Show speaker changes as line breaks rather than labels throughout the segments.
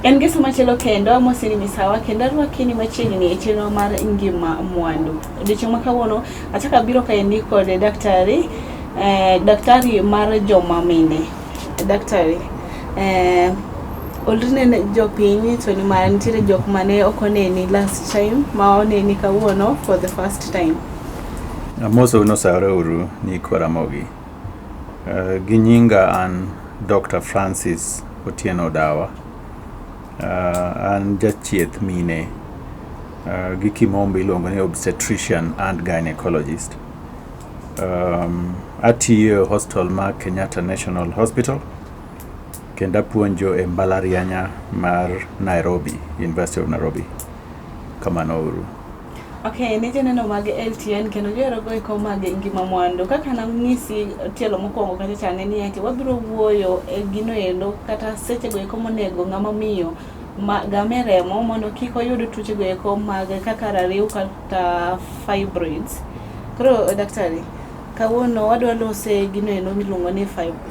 En ngeso machielo kendo amosini misawa kendo arwakini machiegni e chenro mar Ngima Mwandu. Odiochieng' ma kawuono achako abiro kaendi kod daktari, daktari mar joma mine. Daktari, olrine jopiny to nimar nitiere jok mane ok oneni last time ma oneni kawuono for the first time.
Amosou nosayore uru nyikwa Ramogi. Gi nyinga an Dr. Francis Otieno Odawa. An jachieth mine, gi kimombo iluongo ni obstetrician and gynecologist. Atiyo e hospital mar Kenyatta National Hospital kendo apuonjo e mbalariany mar Nairobi, University of Nairobi. Kamano uru.
Ok, ne joneno mag LTN kendo johero eko mag Ngima Mwandu. Kaka nanyisi tielo mokwongo kacha cha ne ni ati wabiro wuoyo e gino endo kata sechego eko monego ng'ama miyo ma game remo mondo kik oyud tuoche go eko mag kaka rariw kata fibroids. Koro daktari, kawuono wadwa lose gino endo miluongo ni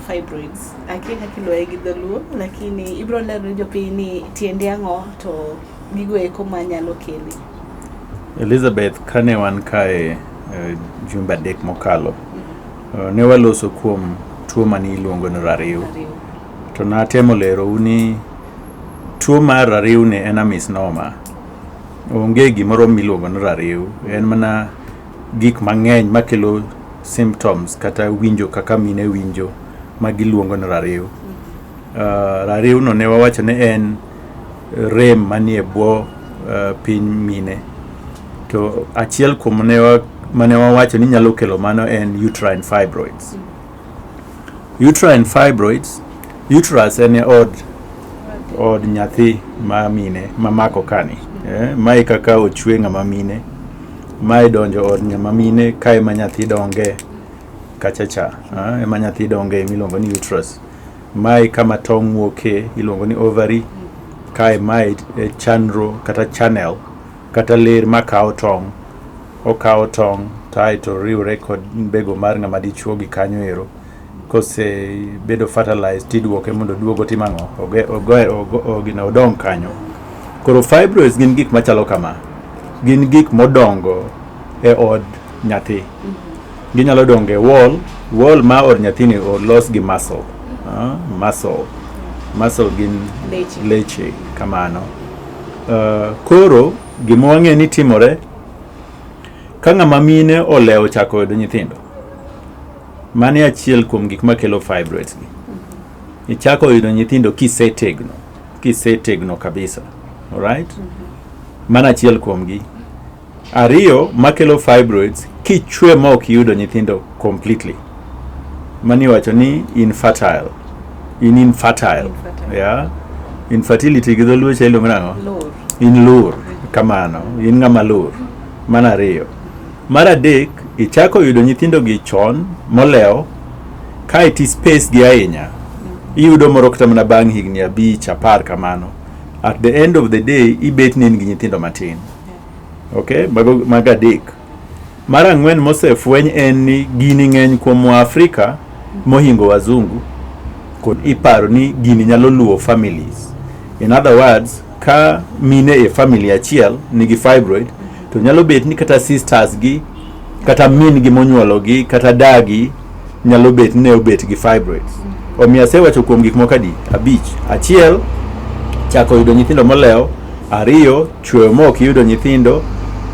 fibroids. Akia kaka iluonge gi dholuo, lakini ibiro lero ne jopiny ni tiende ang'o to gigo eko manyalo kele.
Elizabeth, kane wan kae jumbe 3 mokalo, ne waloso kuom tuo mane iluongo ni rariw. To natemo lerou ni tuo mar rariw ni en a misnomer. Onge gimoro miluongo ni rariw, en mana gik mang'eny makelo symptoms kata winjo kaka mine winjo ma giluongo ni rariw. Rariw no ne wawacho ni en rem manie bwo piny mine. To achiel kuom mane wawacho ni nyalo kelo mano en uterine fibroids. Uterine fibroids, uterus en od nyathi ma mine mamako kani. Mae kaka ochwe ng'ama mine. Mae donjo od ng'ama mine kae ma nyathi donge kacha cha. Ema nyathi donge miluongo ni uterus. Mae kama tong' wuoke iluongo ni ovary. Kae mae e chandro kata channel kata ler makawo tong'. Okawo tong' to riwre kod mbego mar ng'ama dichuo gi kanyo ero. Kosebedo fertilized tiduoke mondo oduog otim ang'o? Odong kanyo. Koro fibroids gin gik machalo kama. Gin gik modongo e od nyathi. Ginyalo dongo e wall. Wall ma od nyathini olos gi muscle. Muscle. Muscle gin leche kamano. Koro gima wang'e ni timore ka ng'ama mine olewo chako yudo nyithindo. Mano achiel kuom gik makelo fibroids gi. Ichako yudo nyithindo kisetegno, kisetegno kabisa. Alright? Mano achiel kuom gi. Ariyo makelo fibroids, kichwe ma ok iyudo nyithindo completely. Mano iwacho ni infertile. In infertile. Yeah. Infertility gi dholuo cha iluongo nang'o? In lur. Kamano. In ng'ama lur. Mano ariyo. Mar adek, ichako yudo nyithindo gi chon molewo kae ti space gi ahinya. Iyudo moro kata mana bang' higni 5, 10 kamano. At the end of the day, ibet ni in gi nyithindo matin. Okay, mago adek. Mar ang'wen mosefweny en ni gini ng'eny kuom Waafrika mohingo wazungu. Kod iparo ni gini nyalo luwo families. In other words, ka mine e family achiel nigi fibroid, to nyalo bet ni kata sisters gi, kata min gi monyuolo gi, kata dagi nyalo bet ni obet gi fibroids. Omiyo asewacho kuom gik moko adi? 5. Achiel, chako yudo nyithindo molewo. Ariyo, chweyo ma ok iyudo nyithindo.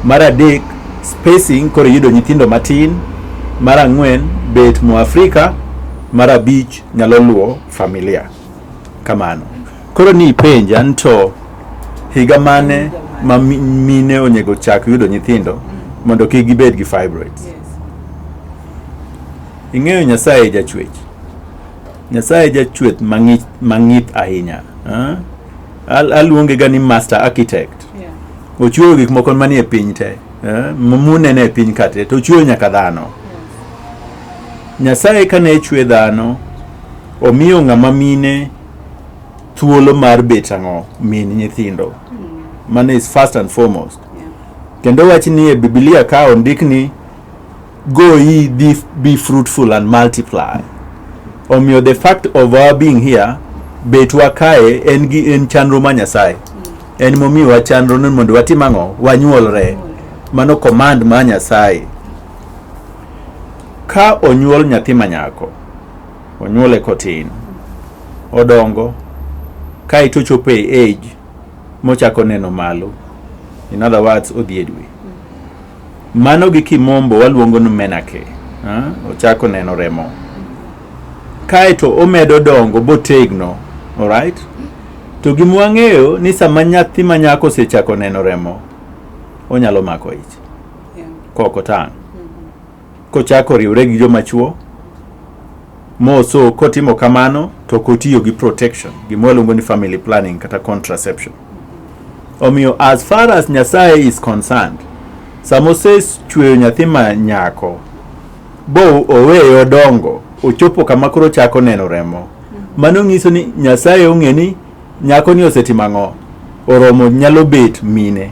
Mar adek, spacing koro iyudo nyithindo matin. Mar ang'wen, bet Mwafrika. Mar abich, nyalo luwo familia. Kamano. Koro ni ipenja ni to higa mane ma mine onego chak yudo nyithindo mondo kik gibed gi fibroids. Ing'eyo Nyasaye jachwech. Nyasaye jachwech mang'ith ahinya. Aluonge ga ni master architect. Ochweyo gik moko manie piny te. Munene e piny ka te, to ochweyo nyaka dhano. Nyasaye kane chwe dhano, omiyo ng'ama mine thuolo mar bet ang'o? Min nyithindo. Mano is first and foremost. Kendo wach ni e Biblia ka ondik ni go ye be fruitful and multiply. Omiyo the fact of our being here Betwa kae en gi en chandro ma Nyasaye. En momiyowa chandro ni mondo watim ang'o? Wanyuolre. Mano command ma Nyasaye. Ka onyuol nyathi ma nyako, onyuole kotin, odongo, kaeto ochopo e age mochako neno malo. In other words, odhi e dwe. Mano gi kimombo waluongo ni menarche. Ochako neno remo. Kaeto omedo dongo botegno. Alright? To gima wang'eyo ni sama nyathi ma nyako osechako neno remo, onyalo mako ich. Kok otang'. Kochako riwre gi joma chuo, moso kotimo kamano to ok otiyo gi protection, gima waluongo ni family planning kata contraception. Omiyo as far as Nyasaye is concerned, sama osechweyo nyathi ma nyako, bo oweye odongo, ochopo kama koro chako neno remo, mano nyiso ni Nyasaye ong'e ni nyako ni osetimo ang'o, oromo nyalo bet mine,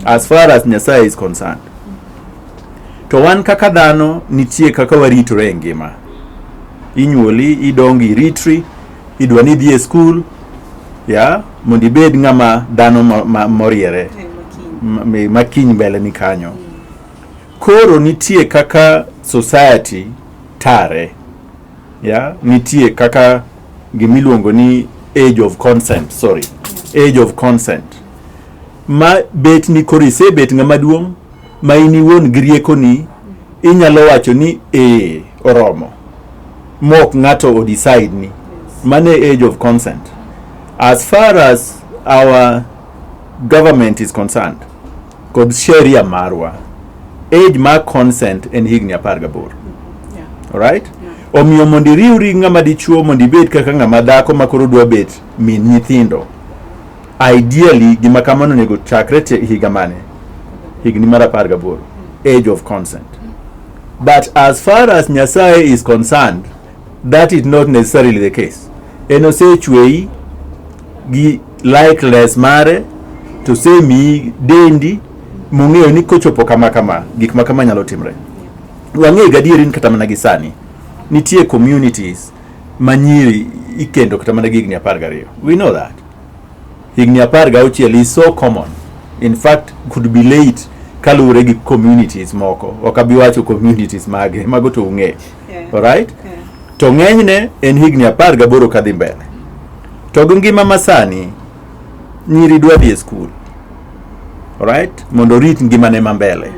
as far as Nyasaye is concerned. To wan kaka dhano nitie kaka waritore e ngima. Inyuoli, idongo, iritri, idwa ni idhi e skul, ya mondo ibed ng'ama dhano moriere makiny mbele ni kanyo. Koro nitie kaka society tare, ya nitie kaka gimiluongo ni age of consent, sorry, age of consent ma bet ni koro isebet ng'ama duong' ma in iwuon gi riekoni inyalo wacho ni ee oromo mok ng'ato o decide ni. Mano e age of consent. As far as our government is concerned kod sheria marwa, age mar consent en higni 18. Alright? Omiyo mondo iriwri gi ng'ama dichuo mondo ibed kaka ng'ama dhako ma koro dwa bet min nyithindo, ideally gima kamano onego chakre higa mane? Higni mar 18, age of consent. But as far as Nyasaye is concerned, that is not necessarily the case. En osechweyi gi likeness mare to osemiyi dendi mong'eyo ni kochopo kama kama gik ma kama nyalo timre. Wang'eyo gadieri ni kata mana gi sani nitie communities ma nyiri ikendo kata mana gi higni 12. We know that. Higni 16 is so common. In fact, could be late kaluwore gi communities moko. Ok abi wacho communities mage, mago to ung'eyo. Alright? To ng'enyne en higni 18 kadhi mbele. To gi ngima masani, nyiri dwa dhi e skul. Alright? Mondo orit ngimane ma mbele.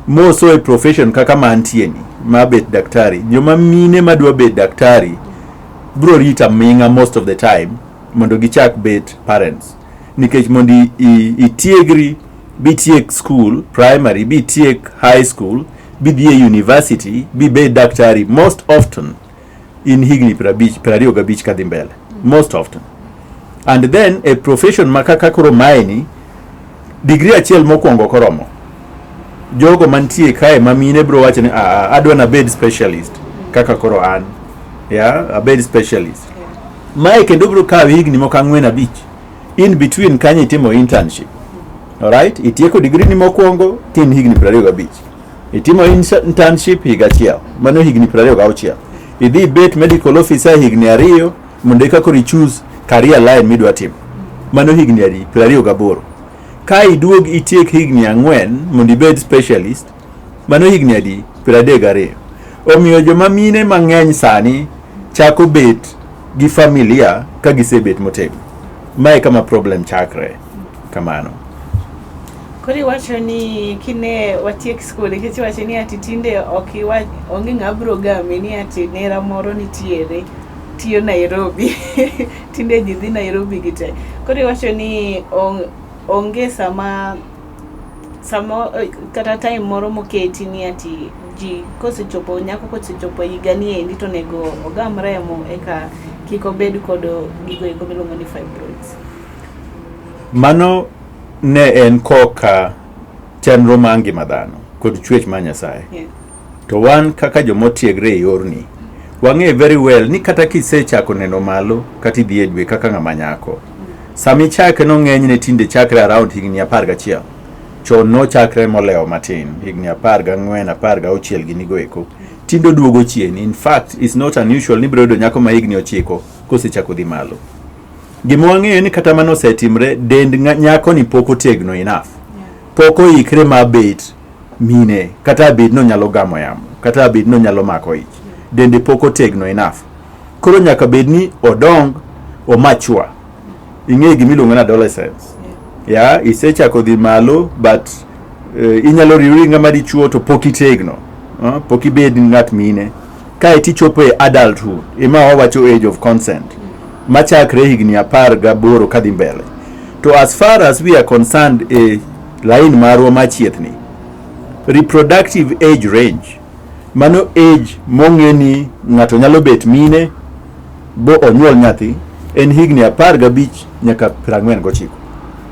Moso e profession kaka ma antie ni, ma bet daktari. Joma mine madwa bet daktari bro rito aming'a most of the time mondo gichak bet parents. Nikech mondo itiegri, bitiek school, primary, bitiek high school, bidhi e university, bibed daktari, most often in higni 25 kadhi mbele. Most often. And then a profession ma kaka koro maeni, degree achiel mokwongo koromo. Jogo mantie kae ma mine bro wacho ni adwa nabed specialist kaka koro an. Yeah, abed specialist. Mae kendo bro kawo higni moko 4 5. In between kanyo itimo internship. Alright? Itieko degree ni mokwongo tin higni 25. Itimo internship higa achiel, mano higni 26. Idhi ibet medical officer higni 2 mondo eka koro ichoose career line midwa timo. Mano higni adi? 28. Ka iduog itiek higni 4 mondo ibed specialist, mano higni adi? 32. Omiyo joma mine mang'eny sani chako bet gi familia ka gisebet motegno. Mae kama problem chakre. Kamano.
Koro iwacho ni kine watiek skul, nikech iwacho ni ati tinde ok iwach, onge ng'a bro gami ni ati nera moro nitiere tiyo Nairobi. Tinde ji dhi Nairobi gi te. Koro iwacho ni onge sama kata time moro moketi ni ati ji kosechopo, nyako kosechopo higa ni endi to onego ogam remo eka kik obed kod gigo eko miluongo ni fibroids.
Mano ne en koka chenro mar ngima dhano kod chwech mar Nyasaye. To wan kaka jomotiegre e yorni, wang'e very well ni kata kisechako neno malo kata idhi e dwe kaka ng'ama nyako, sama ichake no ng'enyne tinde chakre around higni 11. Chon nochakre molewo matin, higni 14, 16 ginigo eko. Tinde oduogo chien. In fact, it's not unusual ni biro yudo nyako ma higni 9 kosechako dhi malo. Gima wang'eyo ni kata mano osetimre, dend nyako ni pok otegno enough. Pok oikre mar bet mine, kata bed ni onyalo gamo yamo, kata bed ni onyalo mako ich. Dende pok otegno enough. Koro nyaka bed ni odong o mature. Ing'e gima iluongo ni adolescence. Ya, isechako dhi malo, but inyalo riwri ng'ama dichuo to pok itegno. Pok ibed ng'at mine. Kae tichopo e adulthood, ema wawacho age of consent. Machakre higni 18 kadhi mbele. To as far as we are concerned e line marwa mar chieth ni, reproductive age range, mano age mong'e ni ng'ato nyalo bet mine bo onyuol nyathi, en higni 15 nyaka 49.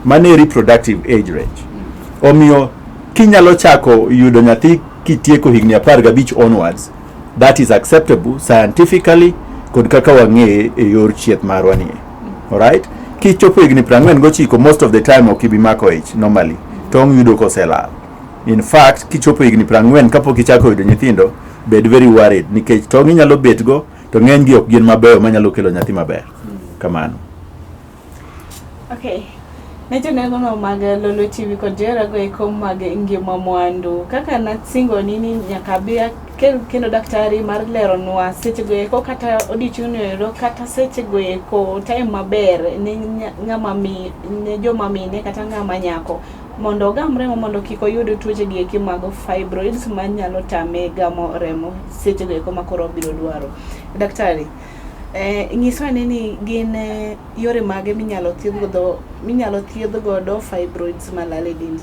Mano e reproductive age range. Omiyo kinyalo chako yudo nyathi kitieko higni 15 onwards, that is acceptable scientifically kod kaka wang'eye e yor chieth marwa nie. Alright? Kichopo higni 49, most of the time ok ibi mako ich normally. Tong' yudo koselal. In fact, kichopo higni 40 kapok ichako yudo nyithindo, bed very worried nikech tong' inyalo bet go to ng'eny gi ok gin mabeyo manyalo kelo nyathi maber. Kamano.
Okay. Ne joneno mag Lolo TV kod joherago eko mag Ngima Mwandu. Kaka nasingoni ni nyaka abi akel kendo daktari mar leronwa sechego eko kata odiochieng'no ero kata sechego eko time maber ne ng'ama mi ne joma mine kata ng'ama nyako mondo ogam remo mondo kik oyud tuoche gi eki mag fibroids manyalo tame gamo remo sechego eko ma koro obiro dwaro. Daktari, nyiswa ane ni gin yore mage minyalo thiedh godo fibroids malal e dendi?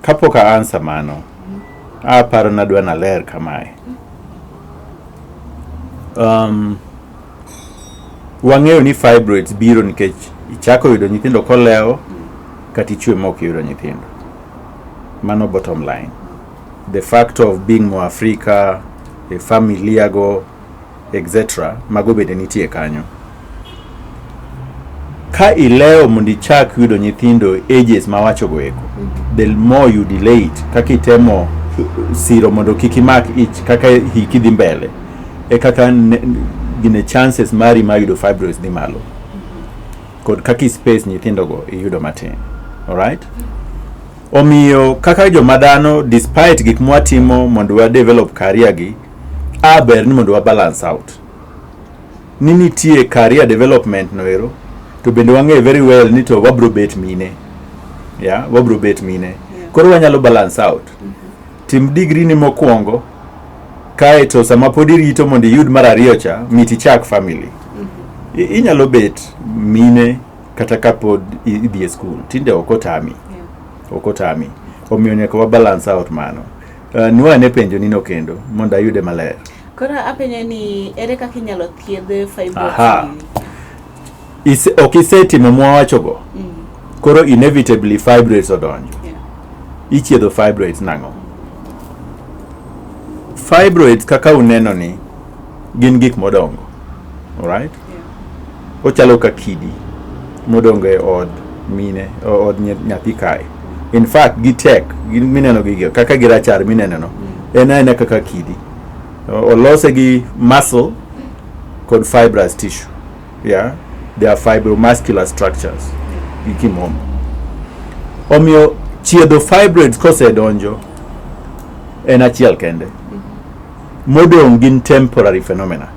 Kapok a answer mano, aparo nadwa naler kamae. Wang'eyo ni fibroids biro nikech ichako yudo nyithindo kolewo kata ichwe mok iyudo nyithindo. Mano bottom line. The fact of being Mwafrika, e familia go, etc. Mago bende nitie kanyo. Ka ilewo mondo ichak yudo nyithindo ages mawacho go eko, the more you delay it, kaka itemo siro mondo kik imak ich kaka hiki dhi mbele, e kaka gine chances mari mar yudo fibroids dhi malo. Kod kaka space nyithindo go iyudo matin. Alright? Omiyo kaka joma dhano, despite gik mwatimo mondo wa develop career gi, a ber ni mondo wa balance out. Ni nitie career development no ero, to bende wang'eyo very well ni to wabro bet mine. Yeah, wabro bet mine. Koro wanyalo balance out. Tim degree ni mokwongo, kae to sama pod irito mondo iyud mar ariyo cha, mit ichak family. Inyalo bet mine kata kapod idhi e school. Tinde ok otami. Ok otami. Omiyo nyaka wa balance out mano. Nwa ane penjo nino kendo mondo ayude maler.
Koro apenjo ni ere kaka inyalo thiedh fibroids?
Aha. Ok isetimo mwawachogo. Koro inevitably fibroids odonjo. Ichiedho fibroids nang'o? Fibroids kaka uneno ni gin gik modongo. Alright?
Yeah.
Ochalo ka kidi modongo e od mine, od nyathi kae. In fact, gitek, gin mineno gigi, kaka girachar mineno no. En aena kaka kidi. Olose gi muscle kod fibrous tissue. Yeah? They are fibromuscular structures gi kimombo. Omiyo chiedho fibroids kosedonjo en achiel kende. Modong' gin temporary phenomena.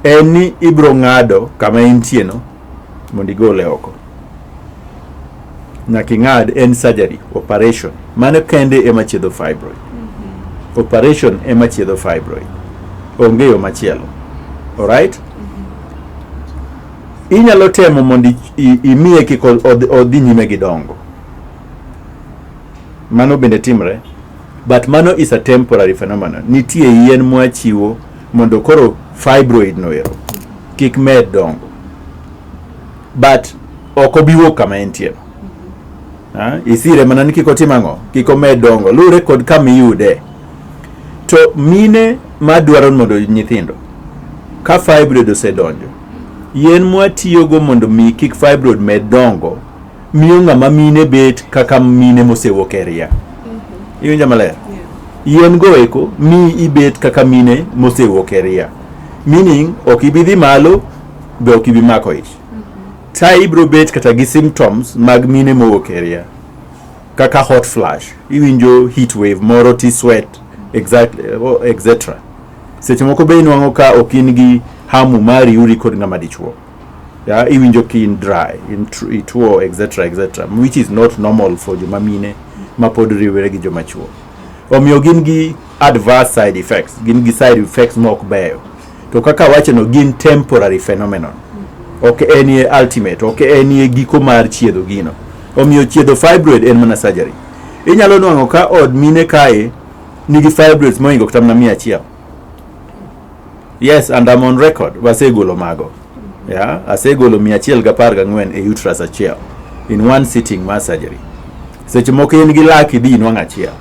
En ni ibro ng'ado kama entie no mondo igole oko. Nyaka ing'ad, en surgery, operation. Mano kende ema chiedho fibroid. Operation ema chiedho fibroid. Onge yo machielo. Alright? Inyalo temo mondo imiye kik odhi nyime gi dongo. Mano bende timre. But mano is a temporary phenomenon. Nitie yien mwachiwo mondo koro fibroid no ero kik med dongo. But ok obi wuok kama entie no. Ah, isire mana ni kik otim ang'o? Kik omed dongo. Luwre kod kama iyude. To mine madwaro mondo oyud nyithindo, ka fibroid osedonjo, yien mwatiyogo mondo mi kik fibroid med dongo, miyo ng'ama mine bet kaka mine mosewuok e ria. Iwinja maler?
Yeah.
Yien go eko mi ibet kaka mine mosewuok e ria. Meaning ok ibi dhi malo be ok ibi mako ich. Ta ibro bet kata gi symptoms mag mine mowuok e ria. Kaka hot flash, iwinjo heat wave moro ti sweat, exactly, etc. Seche moko be inwang'o ka ok in gi hamu mar riwri kod ng'ama dichuo. Ya, iwinjo ki in dry, in ituo, etc. etc. Which is not normal for joma mine ma pod riwre gi joma chuo. Omiyo gin gi adverse side effects, gin gi side effects ma ok beyo. To kaka awacho no, gin temporary phenomenon. Ok enie ultimate, ok enie giko mar chiedho gino. Omiyo chiedho fibroid en mana surgery. Inyalo nwang'o ka od mine kae nigi fibroids mohingo kata mana 100. Yes, and I'm on record. Wasegolo mago. Yeah, asegolo 114 e uterus achiel in one sitting mar surgery. Seche moko in gi lak idhi inwang' achiel,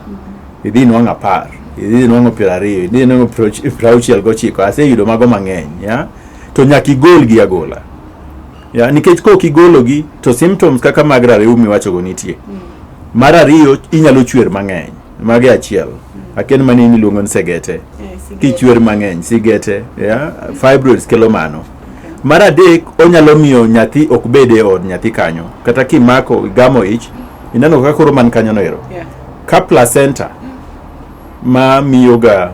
idhi inwang' 10, idhi inwang'o 20, idhi inwang'o 69. Aseyudo mago mang'eny. Yeah? To nyaka igolgi agola. Yeah, nikech kok igologi to symptoms kaka mag rariw miwachogo nitie. Mar ariyo, inyalo chwer mang'eny. Mage achiel. Akia ni mano in iluongo ni segete. Kichwer mang'eny, sigete, yeah? Fibroids kelo mano. Mar adek, onyalo miyo nyathi ok bed e od nyathi kanyo. Kata kimako, igamo ich, ineno kaka koro man kanyo no ero. Ka placenta ma miyoga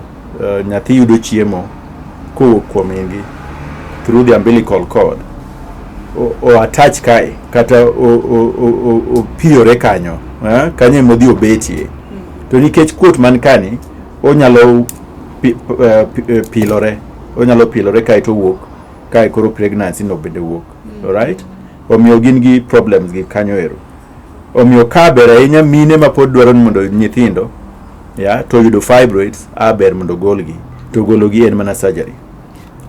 nyathi yudo chiemo kowuok kuom min-gi through the umbilical cord o attach kae kata opiyore kanyo, kanyo ema odhi obetie. To nikech kuot man kani, onyalo pilore, onyalo pilore kae to owuok kae koro pregnancy no bende wuok. Alright? Omiyo gin gi problems gi kanyo ero. Omiyo ka ber ahinya mine ma pod dwaro ni mondo nyithindo, ya, to yudo fibroids, a ber mondo golgi. To gologi en mana surgery.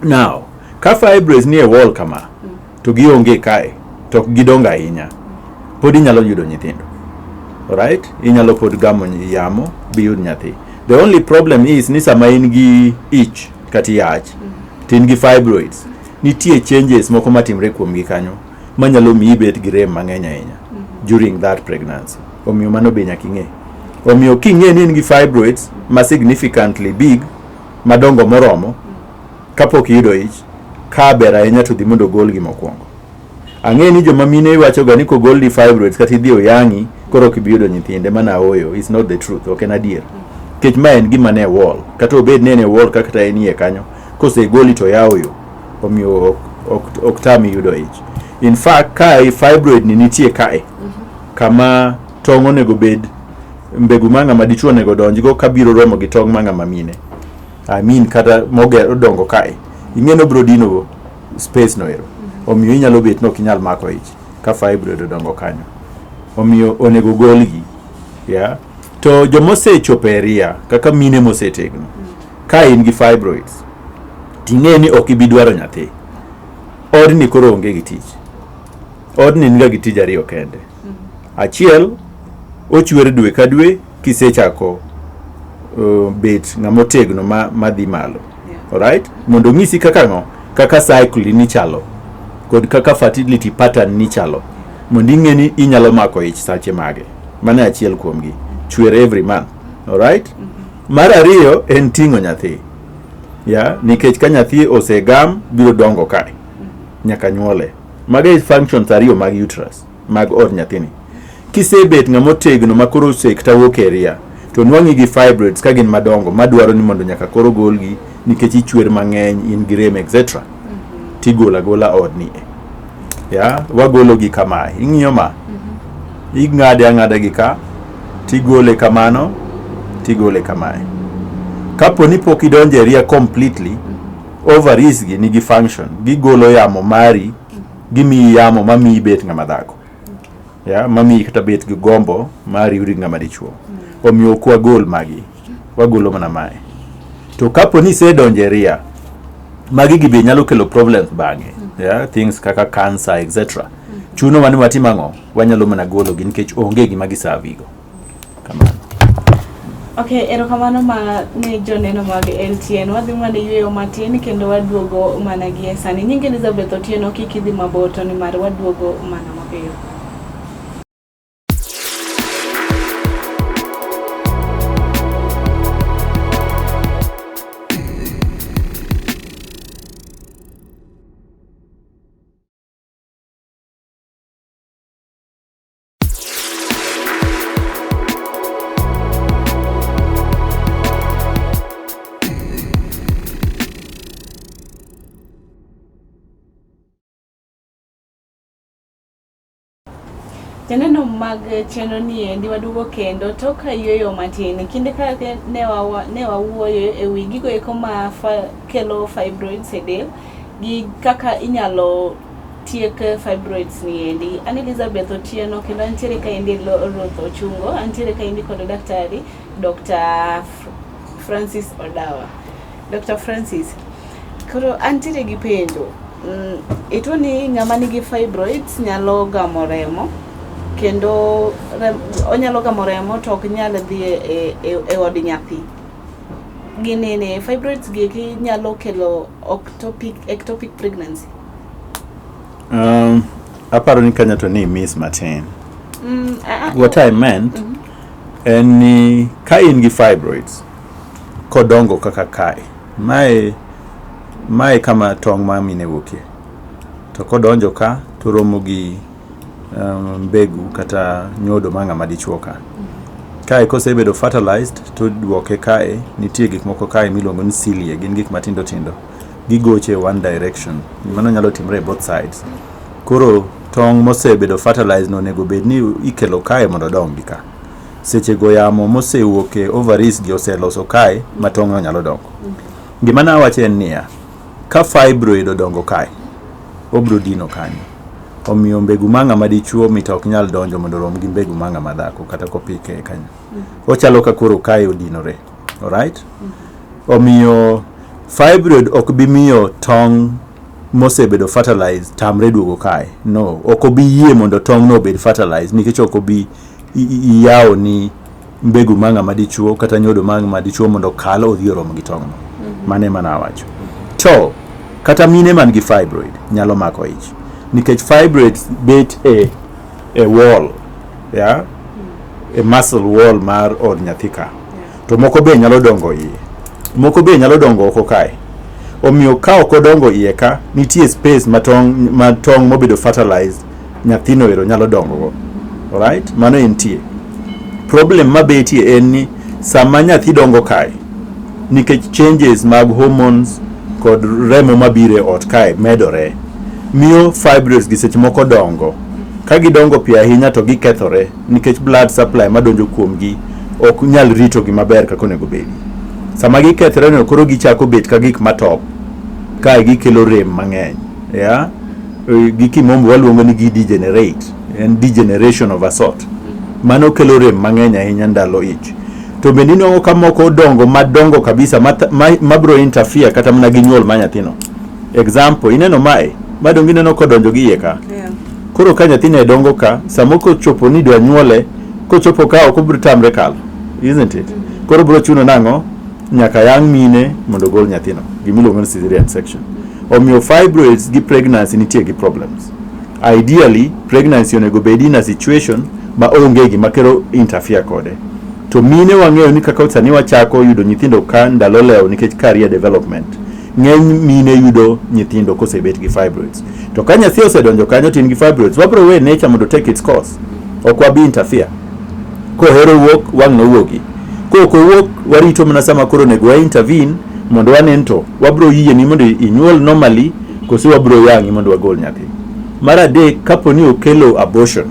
Now, ka fibroids nie wall kama, to gionge kae, to ok gidongo ahinya, pod inyalo yudo nyithindo. Alright? Inyalo pod gamo yamo biyud nyathi. The only problem is ni sama in gi ich kata iyach, to in gi fibroids, nitie changes moko matimre kuomgi kanyo manyalo miyi ibet gi rem mang'eny ahinya during that pregnancy. Omiyo mano be nyaka ing'e. Omiyo king'e ni in gi fibroids ma significantly big, madongo moromo, kapok iyudo ich, ka ber ahinya to dhi mondo ogolgi mokwongo. Ang'e ni joma mine iwacho ga ni kogolni fibroids kata idhi oyang'i koro ok ibi yudo nyithinde, mana ooyo, it's not the truth, ok en adier. Nikech ma en gima ne wall, kata obed ni en e wall kaka kata en iye kanyo, kosegoli to oyawo yo, omiyo ok tami yudo ich. In fact, kae fibroid ni nitie kae, kama tong' onego bed, mbegu ma ng'ama dichuo onego donjgo kabiro romo gi tong' ma ng'ama mine. I mean kata moger odongo kae, ing'e ni obiro dino space no ero. Omiyo inyalo bet ni ok inyal mako ich ka fibroid odongo kanyo. Omiyo onego golgi. Yeah. To jomosechopo e ria, kaka mine mosetegno, ka in gi fibroids, ting'e ni ok ibi dwaro nyathi. Odni koro onge gi tich. Odni niga gi tij ariyo kende. Achiel, ochwer dwe ka dwe kisechako bet ng'ama otegno ma dhi malo. Alright? Mondo onyisi kaka ng'o, kaka cycle ni chalo, kod kaka fertility pattern ni chalo. Mondo ing'e ni inyalo mako ich sache mage. Mano e achiel kuomgi. Chwer every month. Alright? Mar ariyo en ting'o nyathi. Ya, nikech ka nyathi osegam biro dongo kae. Nyaka nyuole. Mago e functions ariyo mag uterus, mag od nyathini. Kisebet ng'ama otegno ma koro osekta wuok e ria, to nwang'i gi fibroids ka gin madongo madwaro ni mondo nyaka koro golgi nikech ichwer mang'eny, in gi rem etc. Tigolo agola odni e. Ya, wagolo gi kamae. Ing'iyo ma? Ing'ade ang'ada gi ka, tigole kamano, tigole kamae. Kapo ni pok idonjo e ria completely, ovaries gi nigi function, gigolo yamo mari, gimiyi yamo mamiyi bet ng'ama dhako. Ya, mamiyi kata bet gi gombo mar riwri gi ng'ama dichuo. Omiyo ok wagol magi, wagolo mana mae. To kapo ni isedonjo e ria, magi gi be nyalo kelo problems bang'e. Yeah, things kaka cancer etc. Chuno wa ni watim ang'o? Wanyalo mana gologi nikech onge gima gisavigo. Kamano.
Ok, erokamano ma ne joneno mag LTN. Wadhi mana yueyo matin kendo waduogo mana gie sani. Nying Elizabeth Otieno, kik idhi mabor to nimar waduogo mana mapiyo. Janeno mag chenro ni endi waduogo kendo tok ka yueyo matin. Kinde ka ne wawuoyo e wi gigo eko ma kelo fibroids e del gi kaka inyalo tiek fibroids ni endi. An Elizabeth Otieno kendo antiere kaendi Ruth Ochungo, antiere kaendi kod daktari Dr. Francis Odawa. Dr. Francis, koro antiere gi penjo. Ituo ni ng'ama nigi fibroids nyalo gamo remo kendo onyalo gamo remo to ok nyal dhi e od nyathi. Ginene fibroids gi eki nyalo kelo ectopic pregnancy.
Aparo ni kanyo to ni miss matin. What I meant en ni ka in gi fibroids kodongo kaka kae, mae kama tong' ma mine wuokie, to kodonjo ka to romo gi mbegu kata nyodo mar ng'ama dichuo ka. Kae kosebedo fertilized to duoke kae, nitie gik moko kae miluongo ni cilia, gin gik matindo tindo, gigoche one direction. Mano nyalo timre e both sides. Koro tong' mosebedo fertilized no onego bed ni ikelo kae mondo odongi ka. Sechego yamo mosewuok e ovaries gi oseloso kae ma tong' no nyalo dongo. Gima nawacho en niya, ka fibroid odongo kae, obro dino kanyo. Omiyo mbegu mar ng'ama dichuo mita ok nyal donjo mondo orom gi mbegu mar ng'ama dhako kata kopike kanyo. Ochalo ka koro kae odinore. Alright? Omiyo fibroid ok bi miyo tong' mosebedo fertilized tamre duogo kae. No, ok obi yie mondo tong' no obed fertilized nikech ok obi yawo ni mbegu mar ng'ama dichuo kata nyodo mar ng'ama dichuo mondo okal odhi orom gi tong'no. Mano ema nawacho. To kata mine man gi fibroid nyalo mako ich nikech fibroids bet e wall, yeah? E muscle wall mar od nyathi ka. To moko be nyalo dongo iye, moko be nyalo dongo oko kae. Omiyo ka ok odongo iye ka, nitie space ma tong' mobedo fertilized nyathino ero nyalo dongo go. Alright? Mano entie. Problem mabetie en ni sama nyathi dongo kae, nikech changes mag hormones kod remo mabiro e ot kae medore, miyo fibroids gi seche moko dongo. Ka gidongo piyo ahinya to gikethore nikech blood supply madonjo kuomgi ok nyal rito gi maber kaka onego bedi. Sama gikethore no koro gichako bet ka gik matop, kae gikelo rem mang'eny. Yeah? Gi kimombo waluongo ni gi degenerate. En degeneration of a sort. Mano kelo rem mang'eny ahinya ndalo ich. To bende inwang'o ka moko odongo madongo kabisa ma bro interfere kata mana gi nyuol ma nyathino. Example, ineno mae, ma donge ineno kodonjo gi iye ka. Koro ka nyathi ne dongo ka, samo kochopo ni idwa nyuole, kochopo ka ok obiro tamre kalo. Isn't it? Koro biro chuno nang'o? Nyaka yang' mine mondo ogol nyathino. Gimiluongo ni cesarean section. Omiyo fibroids gi pregnancy nitie gi problems. Ideally, pregnancy onego bed in a situation ma onge gima kelo interfere kode. To mine wang'eyo ni kaka sani wachako yudo nyithindo ka ndalo lewo nikech career development. Ng'eny mine yudo nyithindo kosebet gi fibroids. To ka nyathi osedonjo kanyo to in gi fibroids, wabro we nature mondo take its course. Ok wabi interfere. Kohero wuok, wang' nowuogi. Kok owuok, warito mana sama koro onego wa intervene mondo wanen to wabro yieni mondo inyuol normally koso wabro yang'i mondo wagol nyathi. Mar adek, kapo ni okelo abortion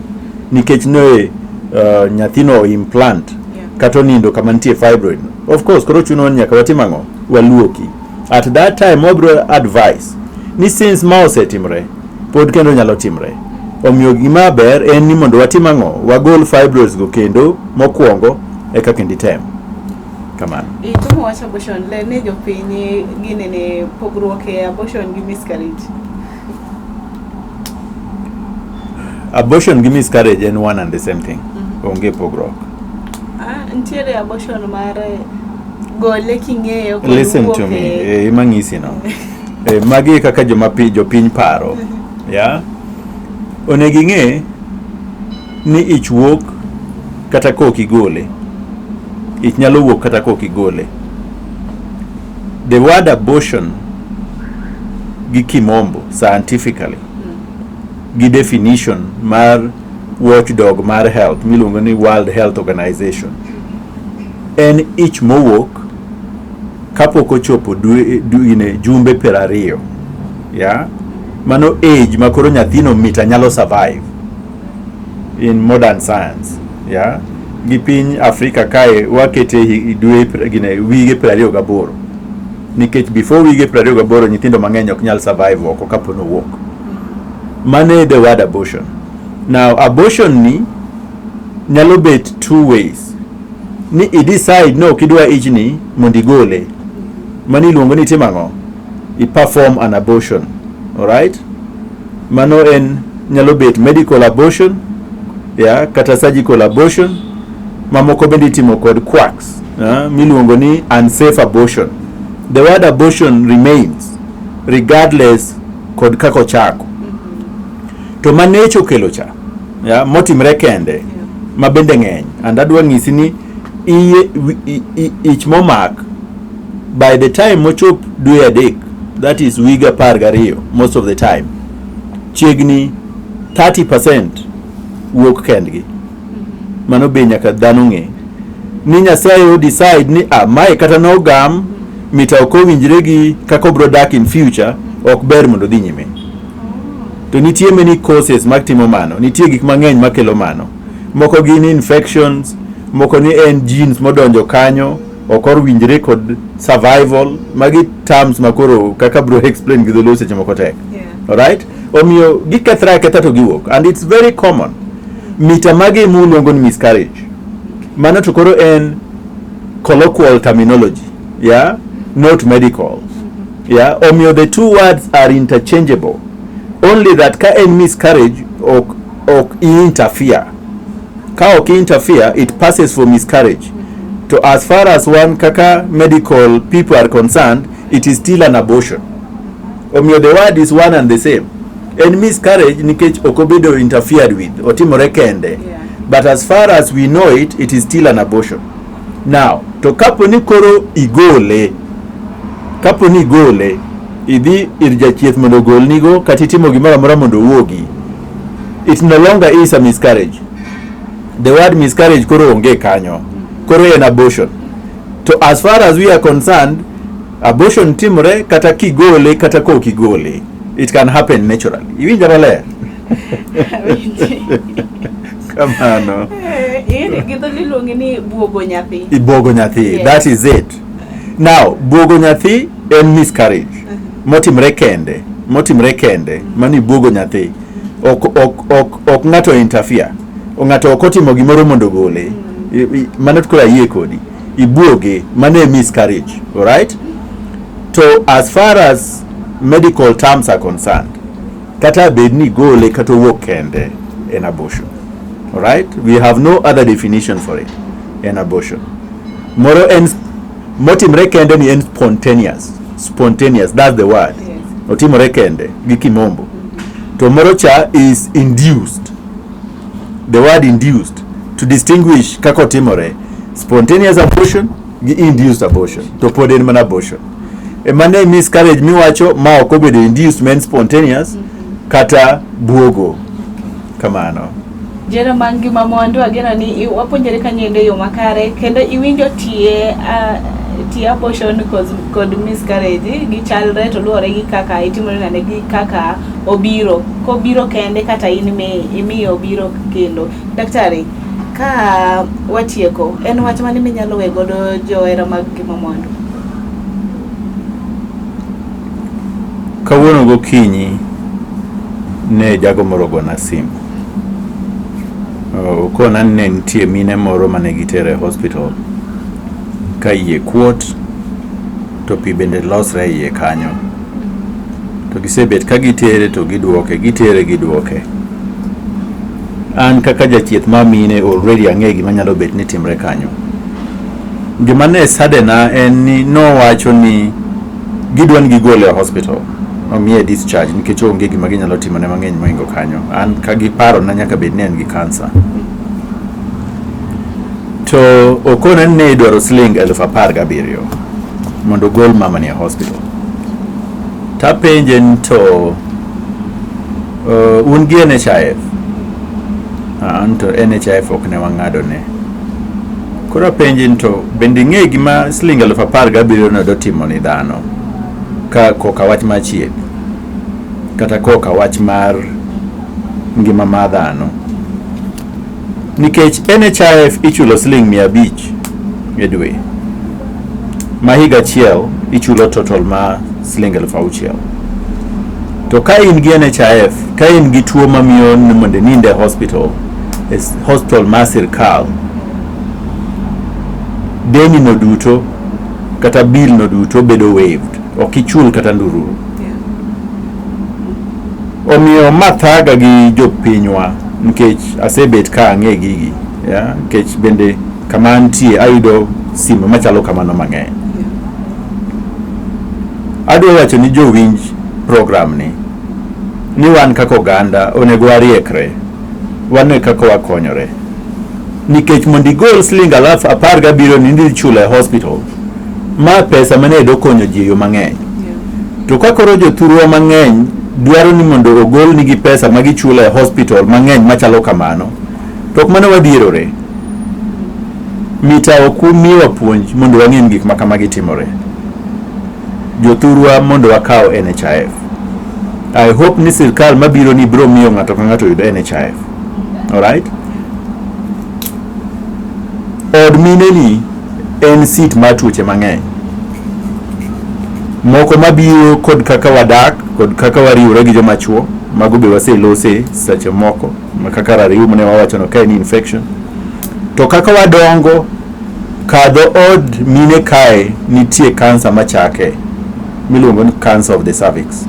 nikech ne nyathino implant kata onindo kama nitie fibroid. Of course, koro chuno ni nyaka watim ang'o? Waluoki. At that time wabro advise ni since ma osetimre, pod kendo nyalo timre. Omiyo gima ber en ni mondo watim ang'o? Wagol fibroids go kendo mokwongo eka kendo item. Kamano.
Itumo wach abortion, ler ne jopiny ginene pogruok e abortion gi miscarriage.
Abortion gi miscarriage en one and the same thing. Onge pogruok.
Ah, nitiere abortion mar gole king'eyo kod
Listen to
wuok
me.
e
Ema ng'isi no. Magi e kaka joma jopiny paro. Yeah? Onego ing'e ni ich wuok kata kok igole. Ich nyalo wuok kata kok igole. The word abortion gi kimombo scientifically gi definition mar watchdog mar health miluongo ni World Health Organization en ich mowuok kapok ochopo dwe, dwe, jumbe 20, ya mano age ma koro nyathino mita nyalo survive. In modern science, yeah, gi piny Afrika kae wakete dwe gine wige 28 nikech before wige 28 nyithindo mang'eny ok nyal survive oko kapo ni owuok. Mano e the word abortion. Now abortion ni nyalo bet two ways. Ni i decide no ok idwa ichni mondo igole. Mano iluongo ni itimo ang'o? I perform an abortion. Alright? Mano en nyalo bet medical abortion, yeah, kata surgical abortion. Mamoko bende itimo kod quacks, miluongo ni unsafe abortion. The word abortion remains regardless kod kaka ochako. To ma nature okelo cha, yeah, motimre kende, ma bende ng'eny. And adwa ng'isi ni iye, ich momak by the time mochop dwe 3, that is wige 12 most of the time, chiegni 30% wuok kendgi. Mano be nyaka dhano ng'e ni Nyasaye o decide ni ah, mae kata nogam mita ok owinjre gi kaka obro dak in future, ok ber mondo odhi nyime. To nitie many causes mag timo mano, nitie gik mang'eny makelo mano. Moko gin infections, moko ni en genes modonjo kanyo, ok owinjre kod survival. Magi terms ma koro kaka bro explain gi dholuo seche moko tek. Alright? Omiyo gikethre aketha to giwuok. And it's very common. Mita magi muluongo ni miscarriage. Mano to koro en colloquial terminology, yeah, not medical. Yeah, omiyo the two words are interchangeable. Only that ka en miscarriage ok interfere. Ka ok interfere, it passes for miscarriage. To as far as one kaka medical people are concerned, it is still an abortion. Omiyo the word is one and the same. En miscarriage nikech ok obedo interfered with, otimore kende. But as far as we know it, it is still an abortion. Now, to kapo ni koro igole, kapo ni igole, idhi ir jachieth mondo ogolnigo kata itimo gimoro amora mondo owuogi, it no longer is a miscarriage. The word miscarriage koro onge kanyo. Koro en abortion. To as far as we are concerned, abortion timore kata kigole kata kok igole. It can happen naturally. Iwinja maler? Kamano.
Gi dholuo iluonge ni buogo nyathi.
Ibuogo nyathi. That is it. Now, buogo nyathi en miscarriage. Motimre kende. Motimre kende. Mano ibuogo nyathi. Ok ng'ato interfere. Ng'ato ok otimo gimoro mondo ogole. Mano to koro ayie kodi. Ibuoge. Mano e miscarriage. Alright? To as far as medical terms are concerned, kata bed ni gole kata owuok kende, en abortion. Alright? We have no other definition for it. En abortion. Moro en motimre kende ni en spontaneous. Spontaneous, that's the word. Otimore kende gi kimombo. To moro cha is induced. The word induced to distinguish kaka otimore. Spontaneous abortion gi induced abortion. To pod en mana abortion. E mano e miscarriage miwacho ma ok obedo induced ma en spontaneous kata buogo. Kamano.
Jero mag ngima mwandu ageno ni wapuonjore kanyo e yo makare kendo iwinjo tie abortion kod miscarriage gichalre to luwore gi kaka itimore nade gi kaka obiro kobiro kende kata in imiyo obiro kendo. Daktari, ka watieko, en wach mane minyalo we godo johera mag ngima mwandu?
Kawuono gokinyi ne jago moro ogona simu. Okona ni ne nitie mine moro mane gitero e hospital ka iye kuot to pi bende losre e iye kanyo. To gisebet ka gitere to giduoke, gitere giduoke. An kaka jachieth mar mine already ang'e gima nyalo bet ni timre kanyo. Gima ne sadena en ni nowacho ni gidwa ni gigole e hospital omiye discharge nikech onge gima ginyalo timone mang'eny mohingo kanyo. An ka giparona nyaka bed ni en gi kansa. To okona ni ne idwaro siling 17,000 mondo ogol mamani e hospital. Tapenje ni to un gi NHIF? An to NHIF ok ne wang'ado ne. Koro apenje ni to bende ing'e gima siling 17,000 no dotimo ni dhano ka koka wach mar chieth kata koka wach mar ngima mar dhano. Nikech NHIF ichulo siling 500 e dwe. Ma higa achiel ichulo total ma siling 6,000. To ka in gi NHIF, ka in gi tuo mamiyo ni mondo inind e hospital, e hospital mar sirkal, deni no duto kata bill no duto bedo waived. Ok ichul kata ndururu. Omiyo ma thaga gi jopinywa nikech asebet ka ang'e gigi ya nikech bende kama antie ayudo simu machalo kamano mang'eny. Adwa wacho ni jowinj program ni ni wan kaka oganda onego wariekre, wane kaka wakonyore nikech mondo igol siling 17,000 ni idhi chulo e hospital ma pesa mane do konyo ji e yo mang'eny. To ka koro jothurwa mang'eny dwaro ni mondo ogolnigi pesa ma gichulo e hospital mang'eny machalo kamano, to ok mano wadhierore. Mita ok miwa puonj mondo wang'e ni gik ma kamagi timore. Jothurwa mondo wakaw NHIF. I hope ni sirkal mabiro ni biro miyo ng'ato ka ng'ato yudo NHIF. Alright? Od mine ni en sit mar tuoche mang'eny. Moko mabiro kod kaka wadak kod kaka wariwore gi joma chuo, mago be waselose seche moko, ma kaka rariw mane wawachono ka en infection. To kaka wadongo, kadho od mine kae nitie kansa machake miluongo ni cancer of the cervix.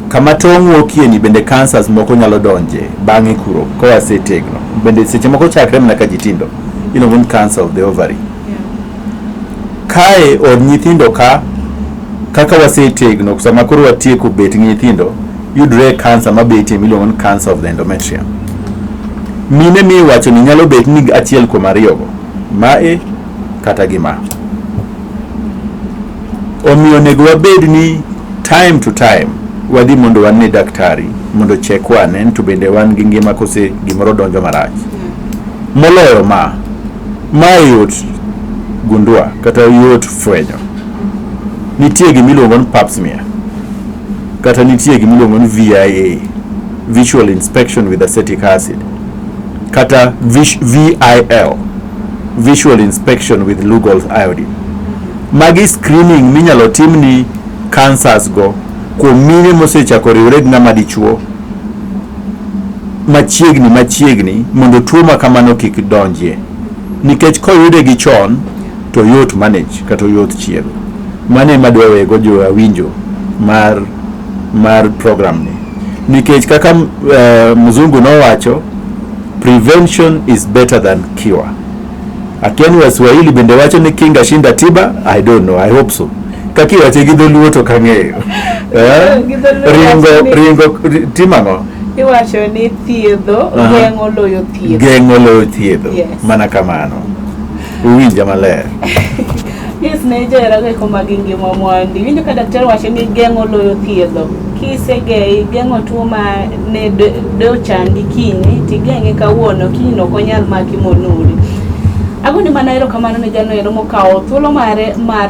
Kama tong' wuokie ni bende cancers moko nyalo donje bang'e kuro kowasetegno. Bende seche moko chakre mana ka ji tindo. Iluongo ni cancer of the ovary. Kae od nyithindo ka kaka wasetegno sama koro watieko bet gi nyithindo yudre kansa mabetie miluongo ni cancer of the endometrium. Mine miwacho ni nyalo bet ni achiel kuom ariyogo, ma e kata gi ma. Omiyo onego wabed ni time to time wadhi mondo wane daktari mondo ochekwa ane ni to bende wan gi ngima kose gimoro donjo marach. Moloyo ma, ma yot gundua kata yot fwenyo. Nitie gima iluongo ni pap smear kata nitie gima iluongo ni VIA, visual inspection with acetic acid, kata VIL, visual inspection with Lugol's iodine. Magi screening minyalo timni cancers go kuom mine mosechako riwre gi ng'ama dichuo machiegni machiegni mondo tuo ma kamano kik donjie. Nikech koyude gi chon to yot manage kata yot chiego. Mano ema adwa wego jo awinjo mar program ni. Nikech kaka mzungu nowacho, prevention is better than cure. Akia ni Waswahili bende wacho ni kinga shinda tiba, I don't know, I hope so. Kaka iwache gi dholuo to ok ang'eyo.
Gi dholuo wacho
Ringo, timo ang'o?
Iwacho ni thiedho geng'o loyo thiedho.
Geng'o loyo thiedho.
Yes.
Mana kamano. Uwinja maler.
Yes, ne johera go eko mag ngima mwandi. Iwinjo ka daktari wacho ni geng'o loyo thiedho. Kisegei geng'o tuo ma ne de ochandi kinyi, tigeng'e kawuono, kiny no ok onyal maki monuri. Agoni mana erokamano ne jano ero mokawo thuolo mare mar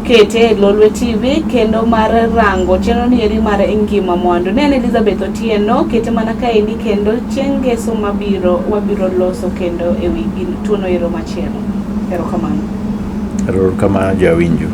kete e Lolwe TV kendo mar rango chenro ni eri mar ngima mwandu. Ne en Elizabeth Otieno, kete mana kaendi kendo chieng' ngeso mabiro wabiro loso kendo ewi tuono ero machielo. Erokamano.
Erokamano jawinjo.